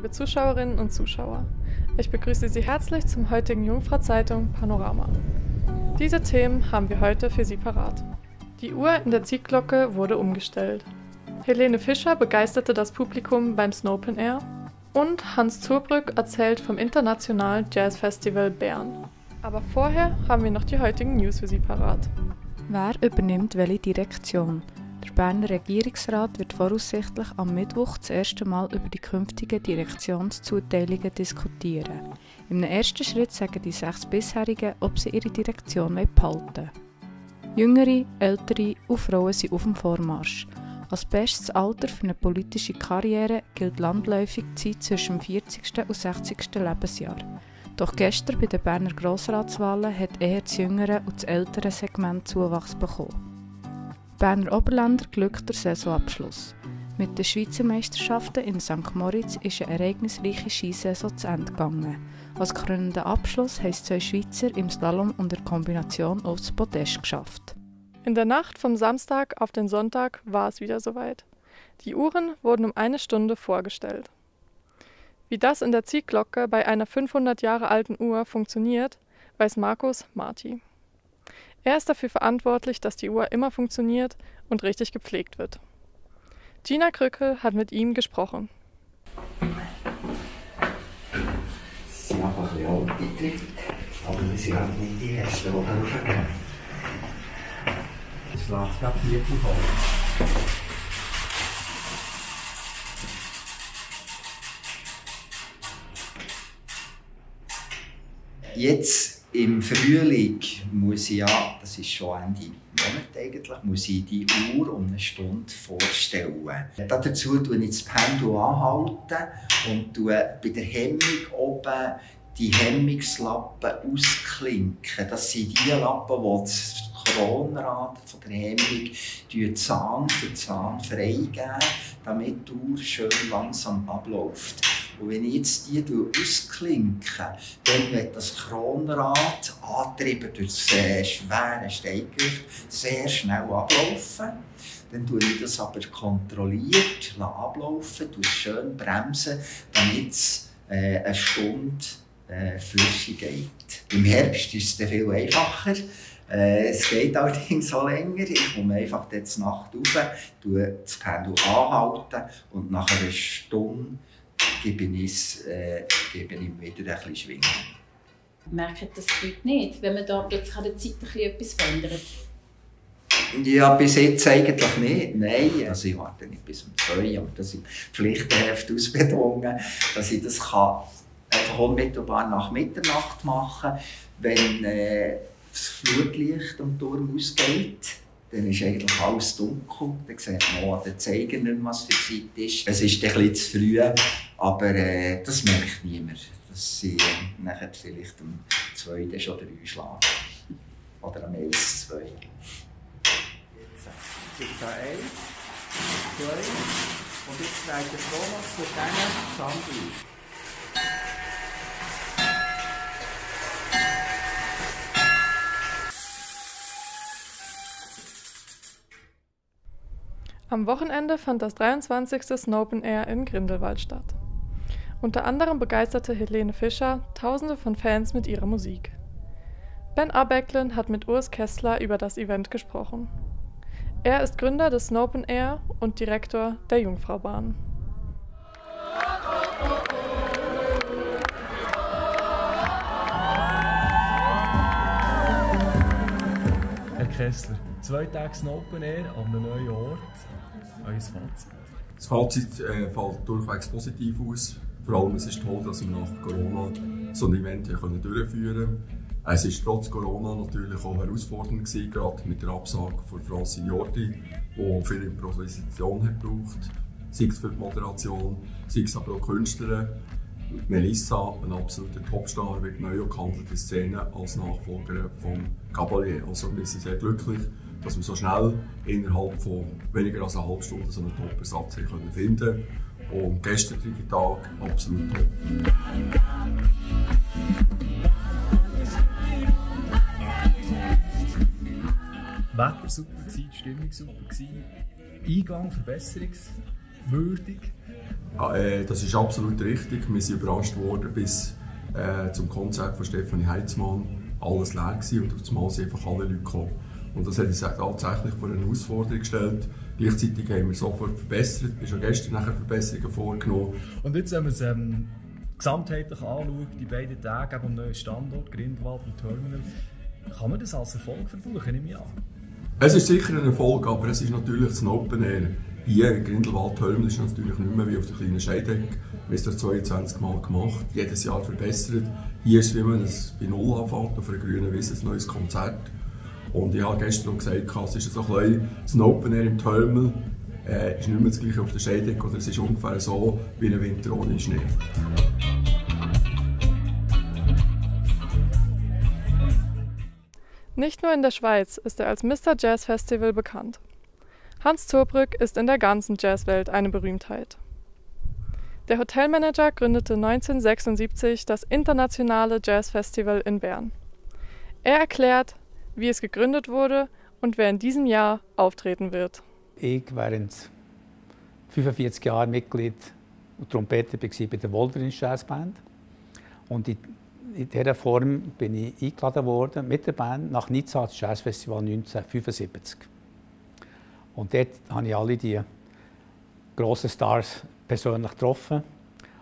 liebe Zuschauerinnen und Zuschauer. Ich begrüße Sie herzlich zum heutigen Jungfrau-Zeitung Panorama. Diese Themen haben wir heute für Sie parat. Die Uhr in der Ziehglocke wurde umgestellt. Helene Fischer begeisterte das Publikum beim Snopen Air und Hans Zurbrügg erzählt vom Internationalen Jazzfestival Bern. Aber vorher haben wir noch die heutigen News für Sie parat. Wer übernimmt welche Direktion? Der Berner Regierungsrat wird voraussichtlich am Mittwoch das erste Mal über die künftigen Direktionszuteilungen diskutieren. Im ersten Schritt sagen die 6 bisherigen, ob sie ihre Direktion behalten wollen. Jüngere, ältere und Frauen sind auf dem Vormarsch. Als bestes Alter für eine politische Karriere gilt landläufig die Zeit zwischen dem 40. und 60. Lebensjahr. Doch gestern bei den Berner Grossratswahlen hat eher das jüngere und das ältere Segment Zuwachs bekommen. Berner Oberländer glückt der Saisonabschluss. Mit den Schweizer Meisterschaften in St. Moritz ist eine ereignisreiche Skisaison zu Ende gegangen. Als krönender Abschluss haben 2 Schweizer im Slalom und der Kombination aufs Podest geschafft. In der Nacht vom Samstag auf den Sonntag war es wieder soweit. Die Uhren wurden um 1 Stunde vorgestellt. Wie das in der Ziehglocke bei einer 500 Jahre alten Uhr funktioniert, weiß Markus Marti. Er ist dafür verantwortlich, dass die Uhr immer funktioniert und richtig gepflegt wird. Gina Krückel hat mit ihm gesprochen. Sie sind einfach ein bisschen altgedrückt, aber wir sind halt nicht die Ersten, die helfen. Es schlägt gerade hier voll. Jetzt im Frühling muss ich das ist schon Ende Monat eigentlich, muss ich die Uhr um 1 Stunde vorstellen. Dazu tue ich das Pendel anhalten und bei der Hemmung oben die Hemmungslappen ausklinken. Das sind die Lappen, die das Kronrad von der Hemmung Zahn für Zahn freigeben, damit die Uhr schön langsam abläuft. Und wenn ich jetzt die ausklinke, dann wird das Kronrad, angetrieben durch das schwere Steigewicht, sehr schnell ablaufen. Dann tue ich das aber kontrolliert ablaufen, schön bremsen, damit es 1 Stunde flüssig geht. Im Herbst ist es dann viel einfacher. Es geht allerdings auch länger. Ich komme einfach zur Nacht rauf, tue das Pendel anhalten und nach 1 Stunde gebe ich ihm wieder ein bisschen Schwingung. Merken das die Leute nicht, wenn man da plötzlich an der Zeit etwas verändert? Ja, bis jetzt eigentlich nicht. Nein, also ich warte nicht bis um 2, aber das ist im Pflichtenheft ausbedungen, dass ich das einfach unmittelbar nach Mitternacht machen kann, wenn das Flutlicht am Turm ausgeht. Dann ist eigentlich alles dunkel, dann sieht man auch an den Zeigern nicht mehr, was für Zeit ist. Es ist ein bisschen zu früh, aber das merkt niemand, dass sie nachher vielleicht um 2 oder 3 schlagen. Oder am 1, 2. Jetzt gibt es 1, 2 und jetzt trägt der Thomas für diesen Sandwich. Am Wochenende fand das 23. Snopen Air in Grindelwald statt. Unter anderem begeisterte Helene Fischer Tausende von Fans mit ihrer Musik. Ben Abecklin hat mit Urs Kessler über das Event gesprochen. Er ist Gründer des Snopen Air und Direktor der Jungfraubahn. Herr Kessler, 2 Tage Snopen Air an einem neuen Ort. Euer Fazit? Das Fazit fällt durchwegs positiv aus. Vor allem es ist toll, dass wir nach Corona so ein Event durchführen können. Es war trotz Corona natürlich auch herausfordernd gewesen, gerade mit der Absage von Francine Jordi, die viel Improvisation hat gebraucht, sei es für die Moderation, sei es aber auch Künstlerin. Melissa, ein absoluter Topstar, wird neu gehandelt in Szene als Nachfolgerin von Gabalier. Also wir sind sehr glücklich, dass wir so schnell innerhalb von weniger als einer halben Stunde so einen Top-Ersatz finden können. Und gestern Tag absolut top. Wetter super, Stimmung super, Eingang, würdig? Das ist absolut richtig. Wir sind überrascht worden bis zum Konzert von Stefanie Heitzmann. Alles leer gewesen und auf einmal sind einfach alle Leute gekommen. Und das hat uns tatsächlich vor eine Herausforderung gestellt. Gleichzeitig haben wir sofort verbessert. Wir haben schon gestern nachher Verbesserungen vorgenommen. Und jetzt, wenn man es gesamtheitlich anschaut, die beiden Tage am neuen Standort, Grindelwald und Terminal, kann man das als Erfolg verbuchen, nehme ich an? Es ist sicher ein Erfolg, aber es ist natürlich das Open Air. Hier in Grindelwald Terminal ist natürlich nicht mehr wie auf der kleinen Scheideck. Wir haben das 22 Mal gemacht, jedes Jahr verbessert. Hier ist es, wie man es bei Null anfängt, auf einer grünen Wiese ein neues Konzert. Und ich habe gestern auch gesagt, es ist so ein bisschen das Open Air im Terminal. Ist nicht mehr das gleiche auf der Scheideck, oder es ist ungefähr so wie ein Winter ohne Schnee. Nicht nur in der Schweiz ist er als Mr. Jazz Festival bekannt. Hans Zurbrügg ist in der ganzen Jazzwelt eine Berühmtheit. Der Hotelmanager gründete 1976 das Internationale Jazz Festival in Bern. Er erklärt, wie es gegründet wurde und wer in diesem Jahr auftreten wird. Ich während 45 Jahren Mitglied und Trompeter bei der Wolverines Jazzband. Und in dieser Form bin ich eingeladen worden mit der Band nach Nizza als Jazzfestival 1975. Und dort habe ich alle die grossen Stars persönlich getroffen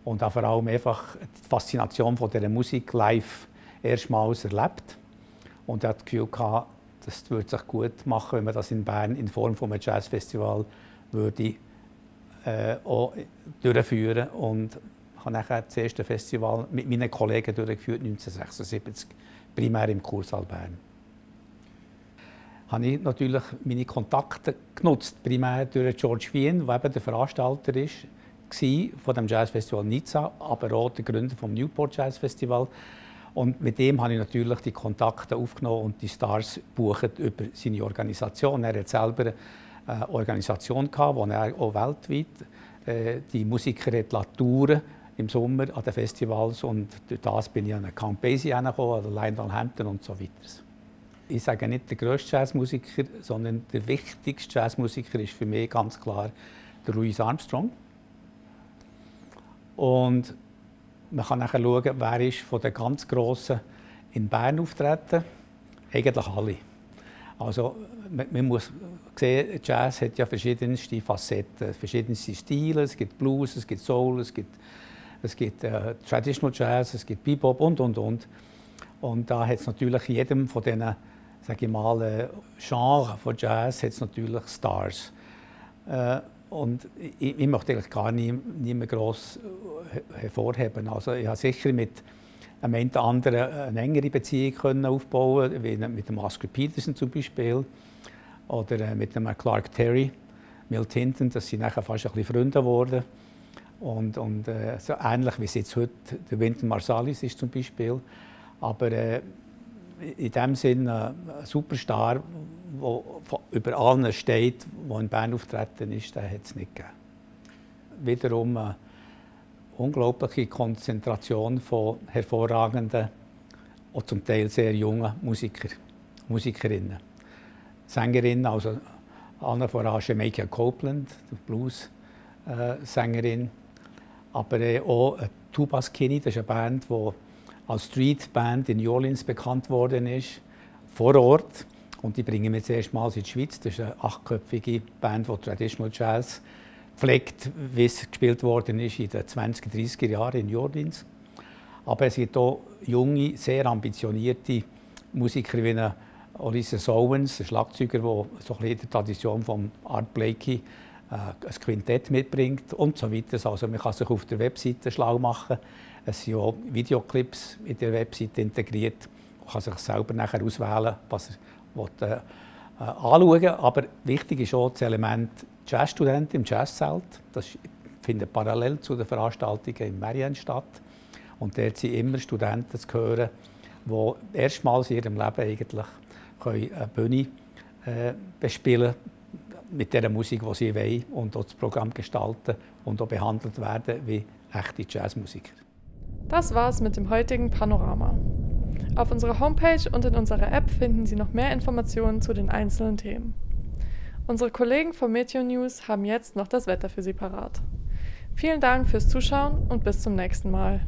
und auch vor allem einfach die Faszination von dieser Musik live erstmals erlebt. Und ich hatte das Gefühl, das würde sich gut machen, wenn man das in Bern in Form von einem Jazzfestival würde, auch durchführen. Und ich habe nachher das erste Festival mit meinen Kollegen durchgeführt, 1976, primär im Kursaal Bern. Habe ich natürlich meine Kontakte genutzt, primär durch George Wien, der eben der Veranstalter war von dem Jazzfestival Nizza, aber auch der Gründer vom Newport Jazz Festival. Und mit dem habe ich natürlich die Kontakte aufgenommen und die Stars gebucht über seine Organisation. Er hat selber eine Organisation gehabt, wo er auch weltweit die Musiker touren im Sommer an den Festivals, und durch das bin ich an Count Basie herangekommen, an Lionel Hampton und so weiter. Ich sage nicht der grösste Jazzmusiker, sondern der wichtigste Jazzmusiker ist für mich ganz klar der Louis Armstrong. Und man kann nachher schauen, wer ist von den ganz Grossen in Bern auftreten. Eigentlich alle. Also man muss sehen, Jazz hat ja verschiedenste Facetten, verschiedenste Stile. Es gibt Blues, es gibt Soul, es gibt Traditional Jazz, es gibt Bebop und. Und da hat es natürlich in jedem von diesen, sage ich mal, Genres von Jazz hat es natürlich Stars. Und ich möchte eigentlich gar nicht mehr gross hervorheben. Also ich habe sicher mit einem anderen eine engere Beziehung aufbauen, wie mit dem Oscar Peterson zum Beispiel oder mit dem Clark Terry, Milt Hinton. Das sind nachher fast ein bisschen Freunde geworden. Und so ähnlich wie es jetzt heute der Wynton Marsalis ist zum Beispiel. Aber in dem Sinne ein Superstar, der über allen steht, der in Bern auftreten ist, den hat es nicht gegeben. Wiederum eine unglaubliche Konzentration von hervorragenden, auch zum Teil sehr jungen Musikerinnen. Sängerinnen, also allen voran Jamaica Copeland, die Blues-Sängerin, aber auch Tuba Skinny, das ist eine Band, die als Streetband in New Orleans bekannt worden ist, vor Ort. Und die bringen wir zuerst mal in die Schweiz. Das ist eine 8-köpfige Band, die Traditional Jazz pflegt, wie es gespielt worden ist in den 20er, 30er Jahren in New Orleans. Aber es gibt auch junge, sehr ambitionierte Musiker wie Ulysses Owens, ein Schlagzeuger, der so ein bisschen in der Tradition von Art Blakey ein Quintett mitbringt und so weiter. Also man kann sich auf der Webseite schlau machen. Es sind auch Videoclips in der Webseite integriert. Man kann sich selber nachher auswählen, was er anschauen will. Aber wichtig ist auch das Element Jazzstudenten im Jazzzelt. Das findet parallel zu den Veranstaltungen in Marianne statt. Und dort sind immer Studenten zu hören, die erstmals in ihrem Leben eigentlich eine Bühne bespielen können mit der Musik, die sie wollen, und auch das Programm gestalten und auch behandelt werden wie echte Jazzmusiker. Das war's mit dem heutigen Panorama. Auf unserer Homepage und in unserer App finden Sie noch mehr Informationen zu den einzelnen Themen. Unsere Kollegen von Meteo News haben jetzt noch das Wetter für Sie parat. Vielen Dank fürs Zuschauen und bis zum nächsten Mal.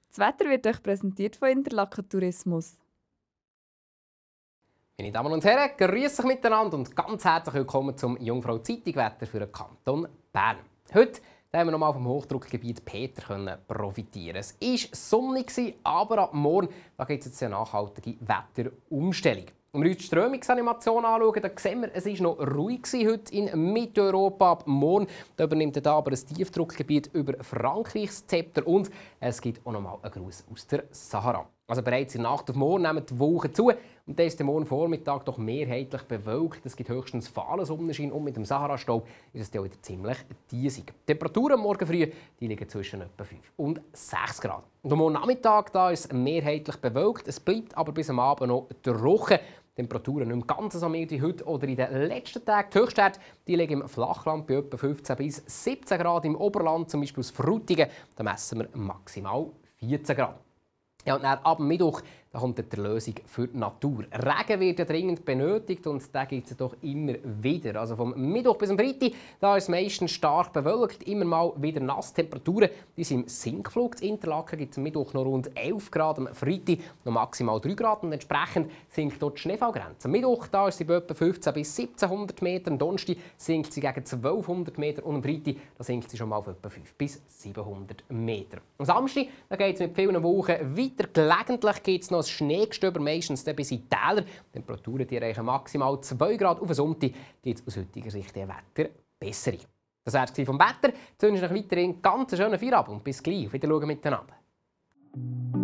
Das Wetter wird euch präsentiert von Interlaken Tourismus. Meine Damen und Herren, grüß euch miteinander und ganz herzlich willkommen zum Jungfrau Zeitung Wetter für den Kanton Bern. Heute haben wir nochmal vom Hochdruckgebiet Peter profitieren. Es war sonnig, aber ab morgen gibt es jetzt eine nachhaltige Wetterumstellung. Wenn wir uns die Strömungsanimation anschauen, dann sehen wir, es war noch ruhig heute in Mitteleuropa. Ab morgen da übernimmt aber ein Tiefdruckgebiet über Frankreichs Zepter und es gibt auch nochmal einen Gruß aus der Sahara. Also bereits in der Nacht auf morgen nehmen die Wolken zu und dann ist der morgen Vormittag doch mehrheitlich bewölkt. Es gibt höchstens fahlen Sonnenschein und mit dem Sahara-Staub ist es dann wieder ziemlich diesig. Die Temperaturen morgen früh die liegen zwischen etwa 5 und 6 Grad. Und am morgen Nachmittag da ist es mehrheitlich bewölkt. Es bleibt aber bis am Abend noch trocken. Temperaturen nicht mehr ganz so mild wie heute oder in den letzten Tagen. Die Höchstwerte die liegen im Flachland bei etwa 15 bis 17 Grad. Im Oberland, zum Beispiel aus Frutigen, da messen wir maximal 14 Grad. Ja, und dann ab Mittwoch da kommt die Lösung für die Natur. Regen wird ja dringend benötigt und den gibt es doch immer wieder. Also vom Mittwoch bis zum Freitag da ist es meistens stark bewölkt, immer mal wieder nass. Temperaturen die sind im Sinkflug. In Interlaken gibt es am Mittwoch noch rund 11 Grad, am Freitag noch maximal 3 Grad und entsprechend sinkt dort die Schneefallgrenze. Am Mittwoch da ist sie bei etwa 15 bis 1700 Meter, am Donnerstag sinkt sie gegen 1200 Meter und am Freitag da sinkt sie schon mal auf etwa 5 bis 700 Meter. Am Samstag geht es mit vielen Wolken weiter. Gelegentlich gibt es noch Schneegestöber, meistens bis in die Täler. Die Temperaturen die erreichen maximal 2 Grad. Auf den Sonntag gibt es aus heutiger Sicht eine Wetterbesserung. Das war es vom Wetter. Jetzt wünsche ich euch weiterhin ganz schönen Feierabend und bis gleich. Auf Wiedersehen miteinander.